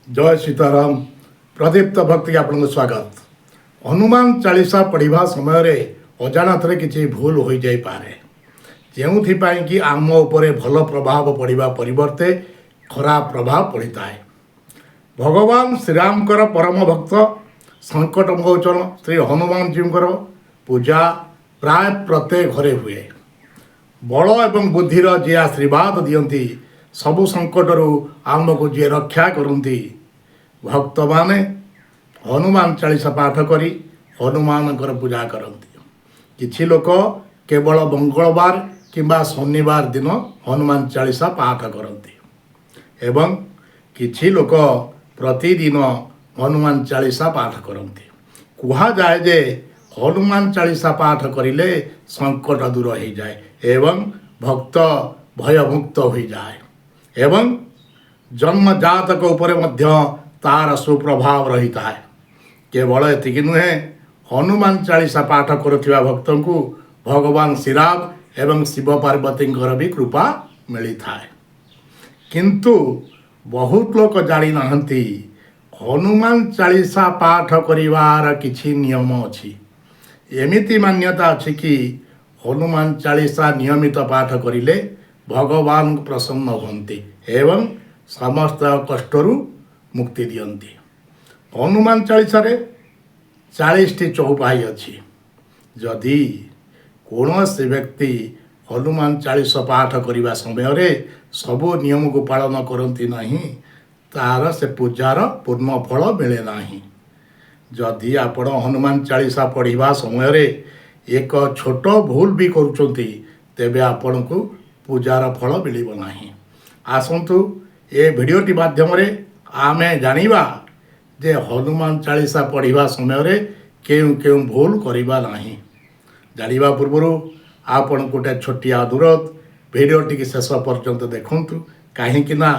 ଜୟ ସୀତାରାମ। ପ୍ରଦୀପ୍ତ ଭକ୍ତିକି ଆପଣଙ୍କୁ ସ୍ୱାଗତ। ହନୁମାନ ଚାଳିଶା ପଢ଼ିବା ସମୟରେ ଅଜାଣତରେ କିଛି ଭୁଲ ହୋଇଯାଇପାରେ, ଯେଉଁଥିପାଇଁ କି ଆମ ଉପରେ ଭଲ ପ୍ରଭାବ ପଡ଼ିବା ପରିବର୍ତ୍ତେ ଖରାପ ପ୍ରଭାବ ପଡ଼ିଥାଏ। ଭଗବାନ ଶ୍ରୀରାମଙ୍କର ପରମ ଭକ୍ତ ସଙ୍କଟ ମୋଚନ ଶ୍ରୀ ହନୁମାନଜୀଙ୍କର ପୂଜା ପ୍ରାୟ ପ୍ରତ୍ୟେକ ଘରେ ହୁଏ। ବଳ ଏବଂ ବୁଦ୍ଧିର ଯିଏ ଆଶୀର୍ବାଦ ଦିଅନ୍ତି, ସବୁ ସଙ୍କଟରୁ ଆମକୁ ଯିଏ ରକ୍ଷା କରନ୍ତି, ଭକ୍ତମାନେ ହନୁମାନ ଚାଳିଶା ପାଠ କରି ହନୁମାନଙ୍କର ପୂଜା କରନ୍ତି। କିଛି ଲୋକ କେବଳ ମଙ୍ଗଳବାର କିମ୍ବା ଶନିବାର ଦିନ ହନୁମାନ ଚାଳିଶା ପାଠ କରନ୍ତି ଏବଂ କିଛି ଲୋକ ପ୍ରତିଦିନ ହନୁମାନ ଚାଳିଶା ପାଠ କରନ୍ତି। କୁହାଯାଏ ଯେ ହନୁମାନ ଚାଳିଶା ପାଠ କରିଲେ ସଙ୍କଟ ଦୂର ହୋଇଯାଏ ଏବଂ ଭକ୍ତ ଭୟମୁକ୍ତ ହୋଇଯାଏ ଏବଂ ଜନ୍ମଜାତକ ଉପରେ ମଧ୍ୟ ତାର ସୁପ୍ରଭାବ ରହିଥାଏ। କେବଳ ଏତିକି ନୁହେଁ, ହନୁମାନ ଚାଳିଶା ପାଠ କରୁଥିବା ଭକ୍ତଙ୍କୁ ଭଗବାନ ଶ୍ରୀରାମ ଏବଂ ଶିବ ପାର୍ବତୀଙ୍କର ବି କୃପା ମିଳିଥାଏ। କିନ୍ତୁ ବହୁତ ଲୋକ ଜାଣିନାହାନ୍ତି, ହନୁମାନ ଚାଳିଶା ପାଠ କରିବାର କିଛି ନିୟମ ଅଛି। ଏମିତି ମାନ୍ୟତା ଅଛି କି ହନୁମାନ ଚାଳିଶା ନିୟମିତ ପାଠ କରିଲେ ଭଗବାନ ପ୍ରସନ୍ନ ହୁଅନ୍ତି ଏବଂ ସମସ୍ତ କଷ୍ଟରୁ ମୁକ୍ତି ଦିଅନ୍ତି। ହନୁମାନ ଚାଳିଶାରେ 40ଟି ଚୌପାଇ ଅଛି। ଯଦି କୌଣସି ବ୍ୟକ୍ତି ହନୁମାନ ଚାଳିଶା ପାଠ କରିବା ସମୟରେ ସବୁ ନିୟମକୁ ପାଳନ କରନ୍ତି ନାହିଁ, ତାର ସେ ପୂଜାର ପୂର୍ଣ୍ଣ ଫଳ ମିଳେ ନାହିଁ। ଯଦି ଆପଣ ହନୁମାନ ଚାଳିଶା ପଢ଼ିବା ସମୟରେ ଏକ ଛୋଟ ଭୁଲ ବି କରୁଛନ୍ତି, ତେବେ ଆପଣଙ୍କୁ ପୂଜାର ଫଳ ମିଳିବ ନାହିଁ। ଆସନ୍ତୁ, ଏ ଭିଡ଼ିଓଟି ମାଧ୍ୟମରେ ଆମେ ଜାଣିବା ଯେ ହନୁମାନ ଚାଳିଶା ପଢ଼ିବା ସମୟରେ କେଉଁ କେଉଁ ଭୁଲ କରିବା ନାହିଁ। ଜାଣିବା ପୂର୍ବରୁ ଆପଣଙ୍କୁ ଗୋଟେ ଛୋଟିଆ ଅନୁରୋଧ, ଭିଡ଼ିଓଟିକି ଶେଷ ପର୍ଯ୍ୟନ୍ତ ଦେଖନ୍ତୁ। କାହିଁକି ନା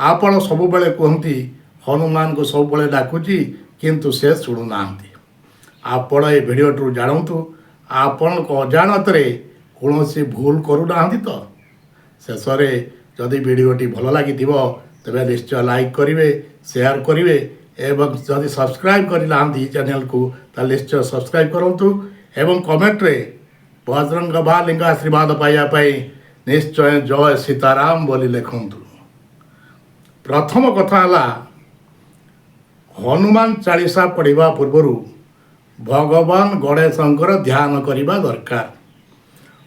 ଆପଣ ସବୁବେଳେ କୁହନ୍ତି, ହନୁମାନଙ୍କୁ ସବୁବେଳେ ଡାକୁଛି କିନ୍ତୁ ସେ ଶୁଣୁନାହାନ୍ତି। ଆପଣ ଏ ଭିଡ଼ିଓଟିରୁ ଜାଣନ୍ତୁ, ଆପଣଙ୍କ ଅଜାଣତରେ କୌଣସି ଭୁଲ କରୁନାହାନ୍ତି ତ। ଶେଷରେ ଯଦି ଭିଡ଼ିଓଟି ଭଲ ଲାଗିଥିବ, ତେବେ ନିଶ୍ଚୟ ଲାଇକ୍ କରିବେ, ସେୟାର କରିବେ ଏବଂ ଯଦି ସବସ୍କ୍ରାଇବ୍ କରିନାହାନ୍ତି ଚ୍ୟାନେଲକୁ, ତାହେଲେ ନିଶ୍ଚୟ ସବସ୍କ୍ରାଇବ୍ କରନ୍ତୁ ଏବଂ କମେଣ୍ଟରେ ବଜରଙ୍ଗ ବାଲିଙ୍କ ଆଶୀର୍ବାଦ ପାଇବା ପାଇଁ ନିଶ୍ଚୟ ଜୟ ସୀତାରାମ ବୋଲି ଲେଖନ୍ତୁ। ପ୍ରଥମ କଥା ହେଲା, ହନୁମାନ ଚାଳିଶା ପଢ଼ିବା ପୂର୍ବରୁ ଭଗବାନ ଗଣେଶଙ୍କର ଧ୍ୟାନ କରିବା ଦରକାର।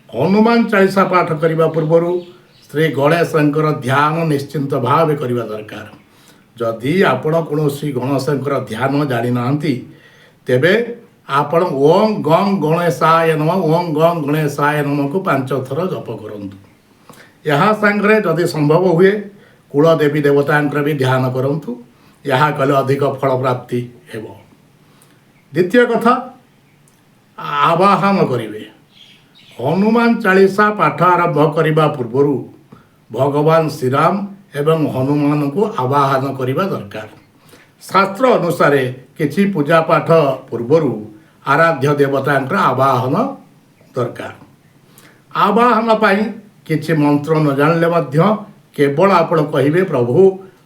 ହନୁମାନ ଚାଳିଶା ପାଠ କରିବା ପୂର୍ବରୁ ଶ୍ରୀ ଗଣେଶଙ୍କର ଧ୍ୟାନ ନିଶ୍ଚିନ୍ତ ଭାବେ କରିବା ଦରକାର। ଯଦି ଆପଣ କୌଣସି ଗଣେଶଙ୍କର ଧ୍ୟାନ ଜାଣିନାହାନ୍ତି, ତେବେ ଆପଣ ଓଁ ଗଂ ଗଣେଶାୟ ନମଃ, ଓଁ ଗଂ ଗଣେଶାୟ ନମଃକୁ ପାଞ୍ଚ ଥର ଜପ କରନ୍ତୁ। ଏହା ସାଙ୍ଗରେ ଯଦି ସମ୍ଭବ ହୁଏ, କୁଳ ଦେବୀ ଦେବତାଙ୍କର ବି ଧ୍ୟାନ କରନ୍ତୁ। ଏହା କଲେ ଅଧିକ ଫଳ ପ୍ରାପ୍ତି ହେବ। ଦ୍ୱିତୀୟ କଥା, ଆବାହନ କରିବେ। ହନୁମାନ ଚାଳିଶା ପାଠ ଆରମ୍ଭ କରିବା ପୂର୍ବରୁ ଭଗବାନ ଶ୍ରୀରାମ ଏବଂ ହନୁମାନଙ୍କୁ ଆବାହନ କରିବା ଦରକାର। ଶାସ୍ତ୍ର ଅନୁସାରେ କିଛି ପୂଜା ପାଠ ପୂର୍ବରୁ ଆରାଧ୍ୟ ଦେବତାଙ୍କର ଆବାହନ ଦରକାର। ଆବାହନ ପାଇଁ କିଛି ମନ୍ତ୍ର ନ ଜାଣିଲେ ମଧ୍ୟ କେବଳ ଆପଣ କହିବେ, ପ୍ରଭୁ,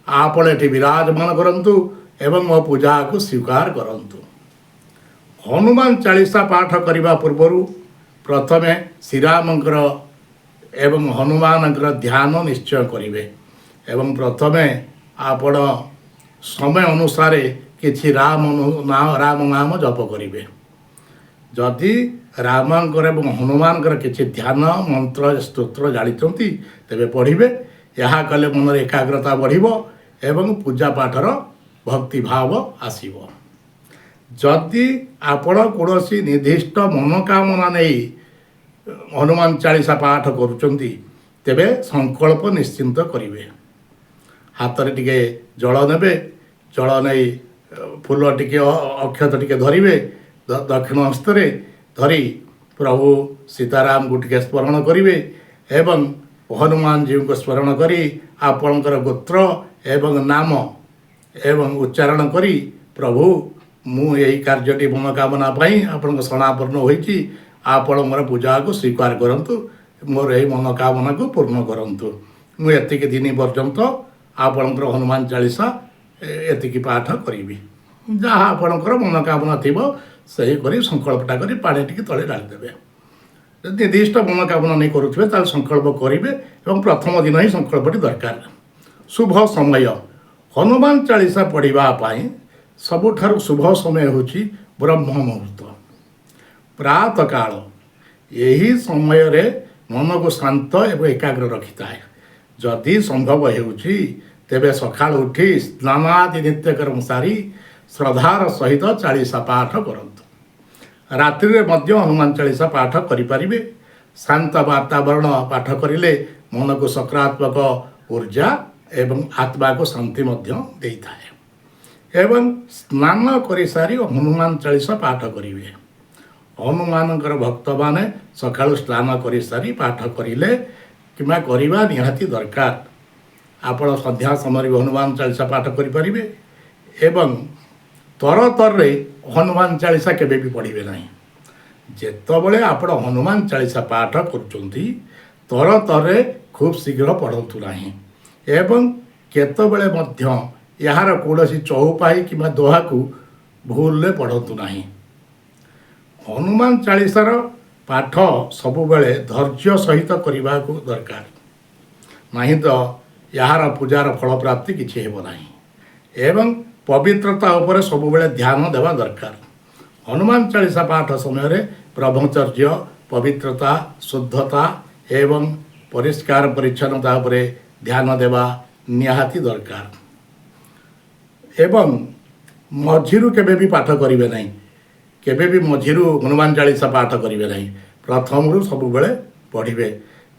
ଆପଣ ଏଠି ବିରାଜମାନ କରନ୍ତୁ ଏବଂ ମୋ ପୂଜାକୁ ସ୍ୱୀକାର କରନ୍ତୁ। ହନୁମାନ ଚାଳିଶା ପାଠ କରିବା ପୂର୍ବରୁ ପ୍ରଥମେ ଶ୍ରୀରାମଙ୍କର ଏବଂ ହନୁମାନଙ୍କର ଧ୍ୟାନ ନିଶ୍ଚୟ କରିବେ ଏବଂ ପ୍ରଥମେ ଆପଣ ସମୟ ଅନୁସାରେ କିଛି ରାମ ନାମ ଜପ କରିବେ। ଯଦି ରାମଙ୍କର ଏବଂ ହନୁମାନଙ୍କର କିଛି ଧ୍ୟାନ ମନ୍ତ୍ର, ସ୍ତୋତ୍ର ଜାଣିଛନ୍ତି, ତେବେ ପଢ଼ିବେ। ଏହା କଲେ ମନରେ ଏକାଗ୍ରତା ବଢ଼ିବ ଏବଂ ପୂଜା ପାଠର ଭକ୍ତିଭାବ ଆସିବ। ଯଦି ଆପଣ କୌଣସି ନିର୍ଦ୍ଦିଷ୍ଟ ମନୋକାମନା ନେଇ ହନୁମାନ ଚାଳିଶା ପାଠ କରୁଛନ୍ତି, ତେବେ ସଂକଳ୍ପ ନିଶ୍ଚିନ୍ତ କରିବେ। ହାତରେ ଟିକେ ଜଳ ନେବେ। ଜଳ ନେଇ ଫୁଲ ଟିକେ, ଅକ୍ଷତ ଟିକେ ଧରିବେ। ଦକ୍ଷିଣ ହସ୍ତରେ ଧରି ପ୍ରଭୁ ସୀତାରାମକୁ ଟିକେ ସ୍ମରଣ କରିବେ ଏବଂ ହନୁମାନଜୀଙ୍କୁ ସ୍ମରଣ କରି ଆପଣଙ୍କର ଗୋତ୍ର ଏବଂ ନାମ ଏବଂ ଉଚ୍ଚାରଣ କରି, ପ୍ରଭୁ, ମୁଁ ଏହି କାର୍ଯ୍ୟଟି ମନୋକାମନା ପାଇଁ ଆପଣଙ୍କ ଶରଣାପନ୍ନ ହୋଇଛି, ଆପଣ ମୋର ପୂଜାକୁ ସ୍ୱୀକାର କରନ୍ତୁ, ମୋର ଏହି ମନୋକାମନାକୁ ପୂର୍ଣ୍ଣ କରନ୍ତୁ, ମୁଁ ଏତିକି ଦିନ ପର୍ଯ୍ୟନ୍ତ ଆପଣଙ୍କର ହନୁମାନ ଚାଳିଶା ଏତିକି ପାଠ କରିବି। ଯାହା ଆପଣଙ୍କର ମନୋକାମନା ଥିବ ସେହି କରି ସଂକଳ୍ପଟା କରି ପାଣି ଟିକେ ତଳେ ଢାଳିଦେବେ। ଯଦି ନିର୍ଦ୍ଦିଷ୍ଟ ମନୋକାମନା ନେଇ କରୁଥିବେ, ତାହେଲେ ସଂକଳ୍ପ କରିବେ ଏବଂ ପ୍ରଥମ ଦିନ ହିଁ ସଂକଳ୍ପଟି ଦରକାର। ଶୁଭ ସମୟ। ହନୁମାନ ଚାଳିଶା ପଢ଼ିବା ପାଇଁ ସବୁଠାରୁ ଶୁଭ ସମୟ ହେଉଛି ବ୍ରହ୍ମ ମୁହୂର୍ତ୍ତ, ପ୍ରାତଃକାଳ। ଏହି ସମୟରେ ମନକୁ ଶାନ୍ତ ଏବଂ ଏକାଗ୍ର ରଖିଥାଏ। ଯଦି ସମ୍ଭବ ହେଉଛି, ତେବେ ସକାଳୁ ଉଠି ସ୍ନାନାଦି ନିତ୍ୟକର୍ମ ସାରି ଶ୍ରଦ୍ଧାର ସହିତ ଚାଳିଶା ପାଠ କରନ୍ତୁ। ରାତ୍ରିରେ ମଧ୍ୟ ହନୁମାନ ଚାଳିଶା ପାଠ କରିପାରିବେ। ଶାନ୍ତ ବାତାବରଣ ପାଠ କରିଲେ ମନକୁ ସକାରାତ୍ମକ ଉର୍ଜା ଏବଂ ଆତ୍ମାକୁ ଶାନ୍ତି ମଧ୍ୟ ଦେଇଥାଏ। ଏବଂ ସ୍ନାନ କରିସାରି ହନୁମାନ ଚାଳିଶା ପାଠ କରିବେ। ହନୁମାନଙ୍କର ଭକ୍ତମାନେ ସକାଳୁ ସ୍ନାନ କରିସାରି ପାଠ କରିଲେ କିମ୍ବା କରିବା ନିହାତି ଦରକାର। ଆପଣ ସନ୍ଧ୍ୟା ସମୟରେ ବି ହନୁମାନ ଚାଳିଶା ପାଠ କରିପାରିବେ। ଏବଂ ତରତରରେ ହନୁମାନ ଚାଳିଶା କେବେ ବି ପଢ଼ିବେ ନାହିଁ। ଯେତେବେଳେ ଆପଣ ହନୁମାନ ଚାଳିଶା ପାଠ କରୁଛନ୍ତି, ତରତରରେ ଖୁବ୍ ଶୀଘ୍ର ପଢ଼ନ୍ତୁ ନାହିଁ ଏବଂ କେତେବେଳେ ମଧ୍ୟ ଏହାର କୌଣସି ଚଉପାଇ କିମ୍ବା ଦୋହାକୁ ଭୁଲରେ ପଢ଼ନ୍ତୁ ନାହିଁ। ହନୁମାନ ଚାଳିଶାର ପାଠ ସବୁବେଳେ ଧୈର୍ଯ୍ୟ ସହିତ କରିବାକୁ ଦରକାର, ନାହିଁ ତ ଏହାର ପୂଜାର ଫଳପ୍ରାପ୍ତି କିଛି ହେବ ନାହିଁ। ଏବଂ ପବିତ୍ରତା ଉପରେ ସବୁବେଳେ ଧ୍ୟାନ ଦେବା ଦରକାର। ହନୁମାନ ଚାଳିଶା ପାଠ ସମୟରେ ବ୍ରହ୍ମଚର୍ଯ୍ୟ, ପବିତ୍ରତା, ଶୁଦ୍ଧତା ଏବଂ ପରିଷ୍କାର ପରିଚ୍ଛନ୍ନତା ଉପରେ ଧ୍ୟାନ ଦେବା ନିହାତି ଦରକାର। ଏବଂ ମଝିରୁ କେବେ ବି ପାଠ କରିବେ ନାହିଁ। କେବେ ବି ମଝିରୁ ହନୁମାନ ଚାଳିଶା ପାଠ କରିବେ ନାହିଁ। ପ୍ରଥମରୁ ସବୁବେଳେ ପଢ଼ିବେ।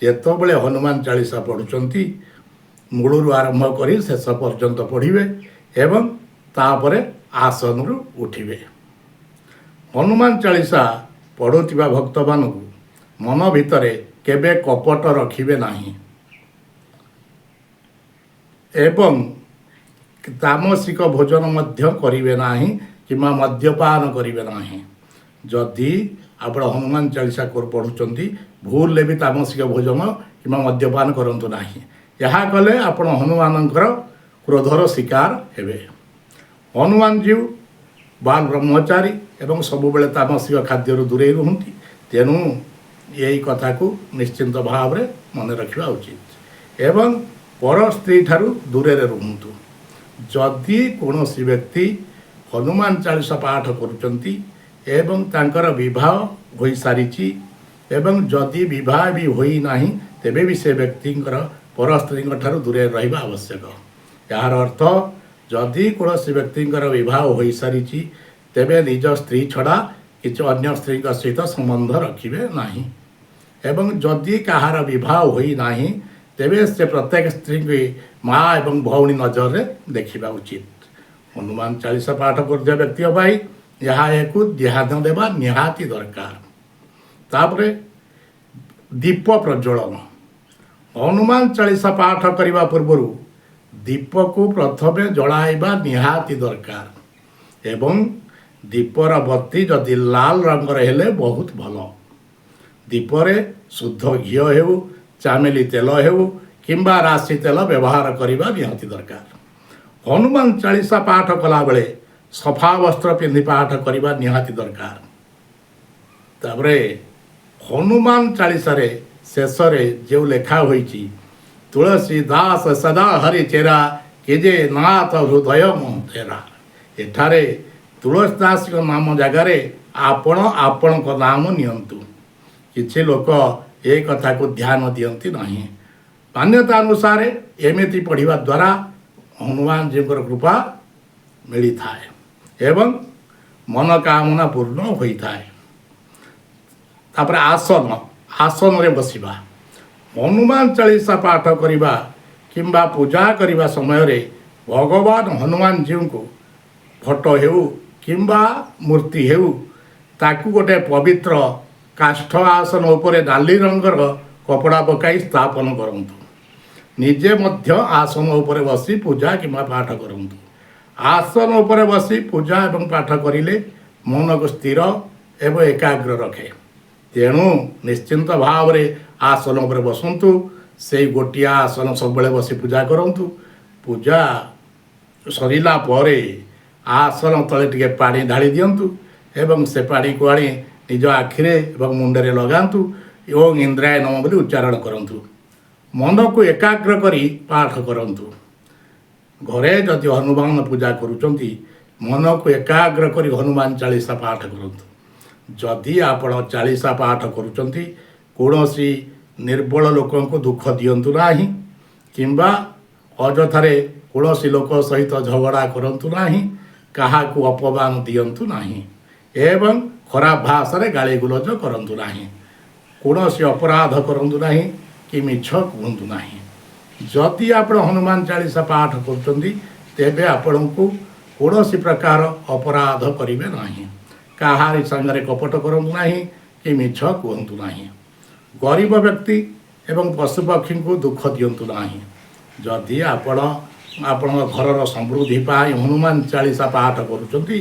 ଯେତେବେଳେ ହନୁମାନ ଚାଳିଶା ପଢ଼ୁଛନ୍ତି, ମୂଳରୁ ଆରମ୍ଭ କରି ଶେଷ ପର୍ଯ୍ୟନ୍ତ ପଢ଼ିବେ ଏବଂ ତାପରେ ଆସନରୁ ଉଠିବେ। ହନୁମାନ ଚାଳିଶା ପଢ଼ୁଥିବା ଭକ୍ତମାନଙ୍କୁ ମନ ଭିତରେ କେବେ କପଟ ରଖିବେ ନାହିଁ ଏବଂ ତାମସିକ ଭୋଜନ ମଧ୍ୟ କରିବେ ନାହିଁ କିମ୍ବା ମଦ୍ୟପାନ କରିବେ ନାହିଁ। ଯଦି ଆପଣ ହନୁମାନ ଚାଳିଶା ପଢ଼ୁଛନ୍ତି, ଭୁଲରେ ବି ତାମସିକ ଭୋଜନ କିମ୍ବା ମଦ୍ୟପାନ କରନ୍ତୁ ନାହିଁ। ଏହା କଲେ ଆପଣ ହନୁମାନଙ୍କର କ୍ରୋଧର ଶିକାର ହେବେ। ହନୁମାନଜୀଉ ବାଲ ବ୍ରହ୍ମଚାରୀ ଏବଂ ସବୁବେଳେ ତାମସିକ ଖାଦ୍ୟରୁ ଦୂରେଇ ରୁହନ୍ତି। ତେଣୁ ଏଇ କଥାକୁ ନିଶ୍ଚିନ୍ତ ଭାବରେ ମନେ ରଖିବା ଉଚିତ। ଏବଂ ପର ସ୍ତ୍ରୀ ଠାରୁ ଦୂରରେ ରୁହନ୍ତୁ। ଯଦି କୌଣସି ବ୍ୟକ୍ତି ହନୁମାନ ଚାଳିଶା ପାଠ କରୁଛନ୍ତି ଏବଂ ତାଙ୍କର ବିବାହ ହୋଇସାରିଛି ଏବଂ ଯଦି ବିବାହ ବି ହୋଇନାହିଁ, ତେବେ ବି ସେ ବ୍ୟକ୍ତିଙ୍କର ପର ସ୍ତ୍ରୀଙ୍କ ଠାରୁ ଦୂରରେ ରହିବା ଆବଶ୍ୟକ। ଏହାର ଅର୍ଥ, ଯଦି କୌଣସି ବ୍ୟକ୍ତିଙ୍କର ବିବାହ ହୋଇସାରିଛି, ତେବେ ନିଜ ସ୍ତ୍ରୀ ଛଡ଼ା କିଛି ଅନ୍ୟ ସ୍ତ୍ରୀଙ୍କ ସହିତ ସମ୍ବନ୍ଧ ରଖିବେ ନାହିଁ। ଏବଂ ଯଦି କାହାର ବିବାହ ହୋଇନାହିଁ, ତେବେ ସେ ପ୍ରତ୍ୟେକ ସ୍ତ୍ରୀଙ୍କୁ ମା ଏବଂ ଭଉଣୀ ନଜରରେ ଦେଖିବା ଉଚିତ। ହନୁମାନ ଚାଳିଶା ପାଠ କରୁଥିବା ବ୍ୟକ୍ତିଙ୍କ ପାଇଁ ଏହା ଏହାକୁ ଧ୍ୟାନ ଦେବା ନିହାତି ଦରକାର। ତାପରେ ଦୀପ ପ୍ରଜ୍ୱଳନ। ହନୁମାନ ଚାଳିଶା ପାଠ କରିବା ପୂର୍ବରୁ ଦୀପକୁ ପ୍ରଥମେ ଜଳାଇବା ନିହାତି ଦରକାର ଏବଂ ଦୀପର ବତି ଯଦି ଲାଲ ରଙ୍ଗର ହେଲେ ବହୁତ ଭଲ। ଦୀପରେ ଶୁଦ୍ଧ ଘିଅ ହେଉ, ଚାମେଲି ତେଲ ହେଉ କିମ୍ବା ରାଶି ତେଲ ବ୍ୟବହାର କରିବା ନିହାତି ଦରକାର। ହନୁମାନ ଚାଳିଶା ପାଠ କଲାବେଳେ ସଫା ବସ୍ତ୍ର ପିନ୍ଧି ପାଠ କରିବା ନିହାତି ଦରକାର। ତାପରେ ହନୁମାନ ଚାଳିଶାରେ ଶେଷରେ ଯେଉଁ ଲେଖା ହୋଇଛି, "ତୁଳସୀ ଦାସ ସଦା ହରି ଚେରା, କିଜେ ନାଥ ହୃଦୟ ତେରା", ଏଠାରେ ତୁଳସୀ ଦାସଙ୍କ ନାମ ଜାଗାରେ ଆପଣ ଆପଣଙ୍କ ନାମ ନିଅନ୍ତୁ। କିଛି ଲୋକ ଏ କଥାକୁ ଧ୍ୟାନ ଦିଅନ୍ତି ନାହିଁ। ମାନ୍ୟତା ଅନୁସାରେ ଏମିତି ପଢ଼ିବା ଦ୍ୱାରା ହନୁମାନଜୀଙ୍କର କୃପା ମିଳିଥାଏ ଏବଂ ମନୋକାମନା ପୂର୍ଣ୍ଣ ହୋଇଥାଏ। ତାପରେ ଆସନ, ଆସନରେ ବସିବା। ହନୁମାନ ଚାଳିଶା ପାଠ କରିବା କିମ୍ବା ପୂଜା କରିବା ସମୟରେ ଭଗବାନ ହନୁମାନଜୀଙ୍କୁ ଫଟୋ ହେଉ କିମ୍ବା ମୂର୍ତ୍ତି ହେଉ, ତାକୁ ଗୋଟେ ପବିତ୍ର କାଷ୍ଠ ଆସନ ଉପରେ ନାଲି ରଙ୍ଗର କପଡ଼ା ପକାଇ ସ୍ଥାପନ କରନ୍ତୁ। ନିଜେ ମଧ୍ୟ ଆସନ ଉପରେ ବସି ପୂଜା କିମ୍ବା ପାଠ କରନ୍ତୁ। ଆସନ ଉପରେ ବସି ପୂଜା ଏବଂ ପାଠ କରିଲେ ମନକୁ ସ୍ଥିର ଏବଂ ଏକାଗ୍ର ରଖେ। ତେଣୁ ନିଶ୍ଚିନ୍ତ ଭାବରେ ଆସନ ଉପରେ ବସନ୍ତୁ। ସେଇ ଗୋଟିଏ ଆସନ ସବୁବେଳେ ବସି ପୂଜା କରନ୍ତୁ। ପୂଜା ସରିଲା ପରେ ଆସନ ତଳେ ଟିକେ ପାଣି ଢାଳି ଦିଅନ୍ତୁ ଏବଂ ସେ ପାଣିକୁ ଆଣି ନିଜ ଆଖିରେ ଏବଂ ମୁଣ୍ଡରେ ଲଗାନ୍ତୁ ଏବଂ ଇନ୍ଦ୍ରାୟ ନମ ବୋଲି ଉଚ୍ଚାରଣ କରନ୍ତୁ। ମନକୁ ଏକାଗ୍ର କରି ପାଠ କରନ୍ତୁ। ଘରେ ଯଦି ହନୁମାନ ପୂଜା କରୁଛନ୍ତି, ମନକୁ ଏକାଗ୍ର କରି ହନୁମାନ ଚାଳିଶା ପାଠ କରନ୍ତୁ। ଯଦି ଆପଣ ଚାଳିଶା ପାଠ କରୁଛନ୍ତି, କୌଣସି ନିର୍ବଳ ଲୋକଙ୍କୁ ଦୁଃଖ ଦିଅନ୍ତୁ ନାହିଁ କିମ୍ବା ଅଯଥାରେ କୌଣସି ଲୋକ ସହିତ ଝଗଡ଼ା କରନ୍ତୁ ନାହିଁ, କାହାକୁ ଅପମାନ ଦିଅନ୍ତୁ ନାହିଁ ଏବଂ ଖରାପ ଭାଷାରେ ଗାଳିଗୁଲଜ କରନ୍ତୁ ନାହିଁ, କୌଣସି ଅପରାଧ କରନ୍ତୁ ନାହିଁ କି ମିଛ କୁହନ୍ତୁ ନାହିଁ। ଯଦି ଆପଣ ହନୁମାନ ଚାଳିଶା ପାଠ କରୁଛନ୍ତି, ତେବେ ଆପଣଙ୍କୁ କୌଣସି ପ୍ରକାର ଅପରାଧ କରିବେ ନାହିଁ, କାହାରି ସାଙ୍ଗରେ କପଟ କରନ୍ତୁ ନାହିଁ କି ମିଛ କୁହନ୍ତୁ ନାହିଁ, ଗରିବ ବ୍ୟକ୍ତି ଏବଂ ପଶୁପକ୍ଷୀଙ୍କୁ ଦୁଃଖ ଦିଅନ୍ତୁ ନାହିଁ। ଯଦି ଆପଣ ଆପଣଙ୍କ ଘରର ସମୃଦ୍ଧି ପାଇଁ ହନୁମାନ ଚାଳିଶା ପାଠ କରୁଛନ୍ତି,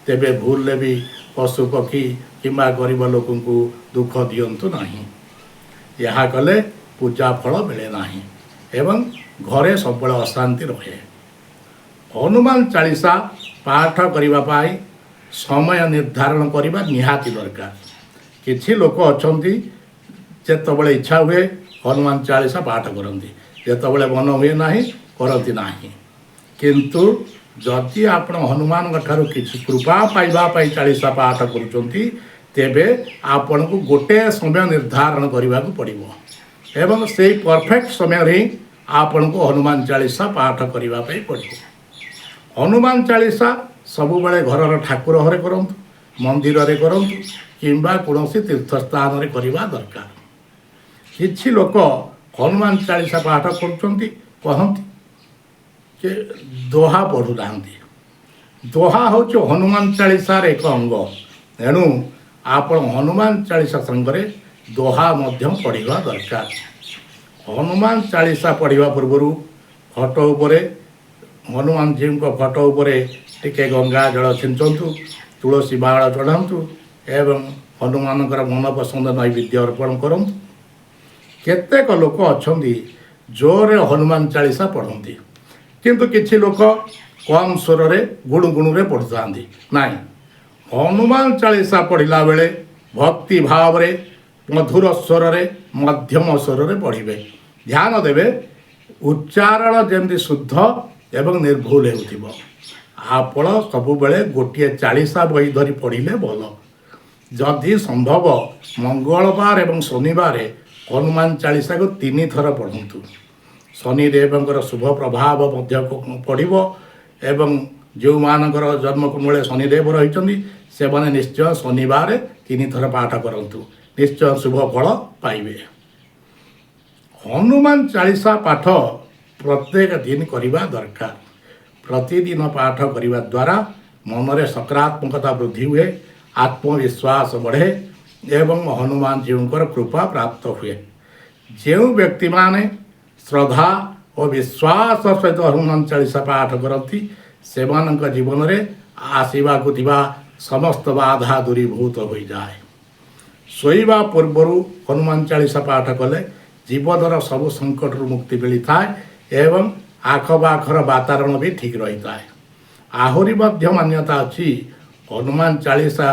ତେବେ ଭୁଲରେ ବି ପଶୁପକ୍ଷୀ କିମ୍ବା ଗରିବ ଲୋକଙ୍କୁ ଦୁଃଖ ଦିଅନ୍ତୁ ନାହିଁ। ଏହା କଲେ ପୂଜା ଫଳ ମିଳେ ନାହିଁ ଏବଂ ଘରେ ସବୁବେଳେ ଅଶାନ୍ତି ରହେ। ହନୁମାନ ଚାଳିଶା ପାଠ କରିବା ପାଇଁ ସମୟ ନିର୍ଦ୍ଧାରଣ କରିବା ନିହାତି ଦରକାର। କିଛି ଲୋକ ଅଛନ୍ତି, ଯେତେବେଳେ ଇଚ୍ଛା ହୁଏ ହନୁମାନ ଚାଳିଶା ପାଠ କରନ୍ତି, ଯେତେବେଳେ ମନ ହୁଏ ନାହିଁ କରନ୍ତି ନାହିଁ। କିନ୍ତୁ ଯଦି ଆପଣ ହନୁମାନଙ୍କ ଠାରୁ କିଛି କୃପା ପାଇବା ପାଇଁ ଚାଳିଶା ପାଠ କରୁଛନ୍ତି, ତେବେ ଆପଣଙ୍କୁ ଗୋଟେ ସମୟ ନିର୍ଦ୍ଧାରଣ କରିବାକୁ ପଡ଼ିବ ଏବଂ ସେଇ ପରଫେକ୍ଟ ସମୟରେ ହିଁ ଆପଣଙ୍କୁ ହନୁମାନ ଚାଳିଶା ପାଠ କରିବା ପାଇଁ ପଡ଼ିବ। ହନୁମାନ ଚାଳିଶା ସବୁବେଳେ ଘରର ଠାକୁର ଘରେ କରନ୍ତୁ, ମନ୍ଦିରରେ କରନ୍ତୁ କିମ୍ବା କୌଣସି ତୀର୍ଥସ୍ଥାନରେ କରିବା ଦରକାର। କିଛି ଲୋକ ହନୁମାନ ଚାଳିଶା ପାଠ କରୁଛନ୍ତି କହନ୍ତି ଯେ ଦୋହା ପଢ଼ୁନାହାନ୍ତି। ଦୋହା ହେଉଛି ହନୁମାନ ଚାଳିଶାର ଏକ ଅଙ୍ଗ। ଏଣୁ ଆପଣ ହନୁମାନ ଚାଳିଶା ସାଙ୍ଗରେ ଦୋହା ମଧ୍ୟ ପଢ଼ିବା ଦରକାର। ହନୁମାନ ଚାଳିଶା ପଢ଼ିବା ପୂର୍ବରୁ ଫଟୋ ଉପରେ, ହନୁମାନଜୀଙ୍କ ଫଟୋ ଉପରେ ଟିକେ ଗଙ୍ଗା ଜଳ ଛିଞ୍ଚନ୍ତୁ, ତୁଳସୀ ମାଳ ଚଢ଼ାନ୍ତୁ ଏବଂ ହନୁମାନଙ୍କର ମନପସନ୍ଦ ନୈବେଦ୍ୟ ଅର୍ପଣ କରନ୍ତୁ। କେତେକ ଲୋକ ଅଛନ୍ତି, ଜୋରରେ ହନୁମାନ ଚାଳିଶା ପଢ଼ନ୍ତି, କିନ୍ତୁ କିଛି ଲୋକ କମ୍ ସ୍ୱରରେ ଗୁଣୁ ଗୁଣୁରେ ପଢ଼ୁଥାନ୍ତି। ନାଇଁ, ହନୁମାନ ଚାଳିଶା ପଢ଼ିଲା ବେଳେ ଭକ୍ତି ଭାବରେ ମଧୁର ସ୍ୱରରେ, ମଧ୍ୟମ ସ୍ୱରରେ ପଢ଼ିବେ। ଧ୍ୟାନ ଦେବେ ଉଚ୍ଚାରଣ ଯେମିତି ଶୁଦ୍ଧ ଏବଂ ନିର୍ଭୁଲ ହେଉଥିବ। ଆପଣ ସବୁବେଳେ ଗୋଟିଏ ଚାଳିଶା ବହି ଧରି ପଢ଼ିଲେ ଭଲ। ଯଦି ସମ୍ଭବ, ମଙ୍ଗଳବାର ଏବଂ ଶନିବାର ହନୁମାନ ଚାଳିଶାକୁ ତିନି ଥର ପଢ଼ନ୍ତୁ। ଶନିଦେବଙ୍କର ଶୁଭ ପ୍ରଭାବ ମଧ୍ୟ ପଡ଼ିବ ଏବଂ ଯେଉଁମାନଙ୍କର ଜନ୍ମକୁଣ୍ଡଳୀରେ ଶନିଦେବ ରହିଛନ୍ତି, ସେମାନେ ନିଶ୍ଚୟ ଶନିବାର ତିନି ଥର ପାଠ କରନ୍ତୁ, ନିଶ୍ଚୟ ଶୁଭ ଫଳ ପାଇବେ। ହନୁମାନ ଚାଳିଶା ପାଠ ପ୍ରତ୍ୟେକ ଦିନ କରିବା ଦରକାର। ପ୍ରତିଦିନ ପାଠ କରିବା ଦ୍ୱାରା ମନରେ ସକାରାତ୍ମକତା ବୃଦ୍ଧି ହୁଏ, ଆତ୍ମବିଶ୍ୱାସ ବଢ଼େ ଏବଂ ହନୁମାନଜୀଙ୍କର କୃପା ପ୍ରାପ୍ତ ହୁଏ। ଯେଉଁ ବ୍ୟକ୍ତିମାନେ ଶ୍ରଦ୍ଧା ଓ ବିଶ୍ୱାସ ସହିତ ହନୁମାନ ଚାଳିଶା ପାଠ କରନ୍ତି, ସେମାନଙ୍କ ଜୀବନରେ ଆସିବାକୁ ଥିବା ସମସ୍ତ ବାଧା ଦୂରୀଭୂତ ହୋଇଯାଏ। ଶୋଇବା ପୂର୍ବରୁ ହନୁମାନ ଚାଳିଶା ପାଠ କଲେ ଜୀବନର ସବୁ ସଙ୍କଟରୁ ମୁକ୍ତି ମିଳିଥାଏ ଏବଂ ଆଖପାଖର ବାତାବରଣ ବି ଠିକ୍ ରହିଥାଏ। ଆହୁରି ମଧ୍ୟ ମାନ୍ୟତା ଅଛି, ହନୁମାନ ଚାଳିଶା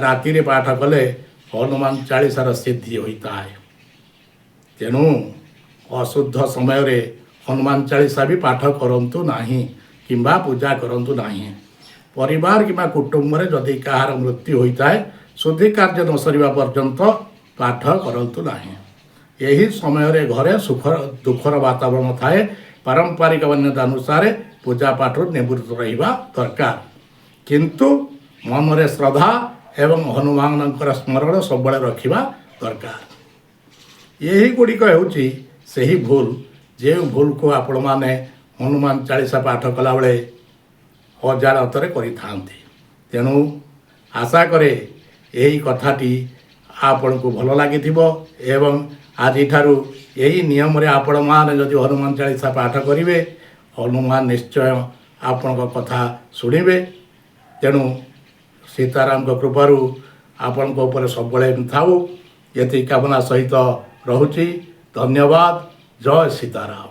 ରାତିରେ ପାଠ କଲେ ହନୁମାନ ଚାଳିଶାର ସିଦ୍ଧି ହୋଇଥାଏ। ତେଣୁ ଅଶୁଦ୍ଧ ସମୟରେ ହନୁମାନ ଚାଳିଶା ବି ପାଠ କରନ୍ତୁ ନାହିଁ କିମ୍ବା ପୂଜା କରନ୍ତୁ ନାହିଁ। ପରିବାର କିମ୍ବା କୁଟୁମ୍ବରେ ଯଦି କାହାର ମୃତ୍ୟୁ ହୋଇଥାଏ, ଶୁଦ୍ଧି କାର୍ଯ୍ୟ ନ ସରିବା ପର୍ଯ୍ୟନ୍ତ ପାଠ କରନ୍ତୁ ନାହିଁ। ଏହି ସମୟରେ ଘରେ ସୁଖ ଦୁଃଖର ବାତାବରଣ ଥାଏ। ପାରମ୍ପରିକ ମାନ୍ୟତା ଅନୁସାରେ ପୂଜା ପାଠରୁ ନିବୃତ୍ତ ରହିବା ଦରକାର, କିନ୍ତୁ ମନରେ ଶ୍ରଦ୍ଧା ଏବଂ ହନୁମାନଙ୍କର ସ୍ମରଣ ସବୁବେଳେ ରଖିବା ଦରକାର। ଏହି ଗୁଡ଼ିକ ହେଉଛି ସେହି ଭୁଲ, ଯେଉଁ ଭୁଲକୁ ଆପଣମାନେ ହନୁମାନ ଚାଳିଶା ପାଠ କଲାବେଳେ ଅଜାଣତରେ କରିଥାନ୍ତି। ତେଣୁ ଆଶା କରେ ଏହି କଥାଟି ଆପଣଙ୍କୁ ଭଲ ଲାଗିଥିବ ଏବଂ ଆଜିଠାରୁ ଏହି ନିୟମରେ ଆପଣମାନେ ଯଦି ହନୁମାନ ଚାଳିଶା ପାଠ କରିବେ, ହନୁମାନ ନିଶ୍ଚୟ ଆପଣଙ୍କ କଥା ଶୁଣିବେ। ତେଣୁ ସୀତାରାମଙ୍କ କୃପାରୁ ଆପଣଙ୍କ ଉପରେ ସବୁବେଳେ ଥାଉ, ଏତିକି କାମନା ସହିତ ରହୁଛି। ଧନ୍ୟବାଦ। ଜୟ ସୀତାରାମ।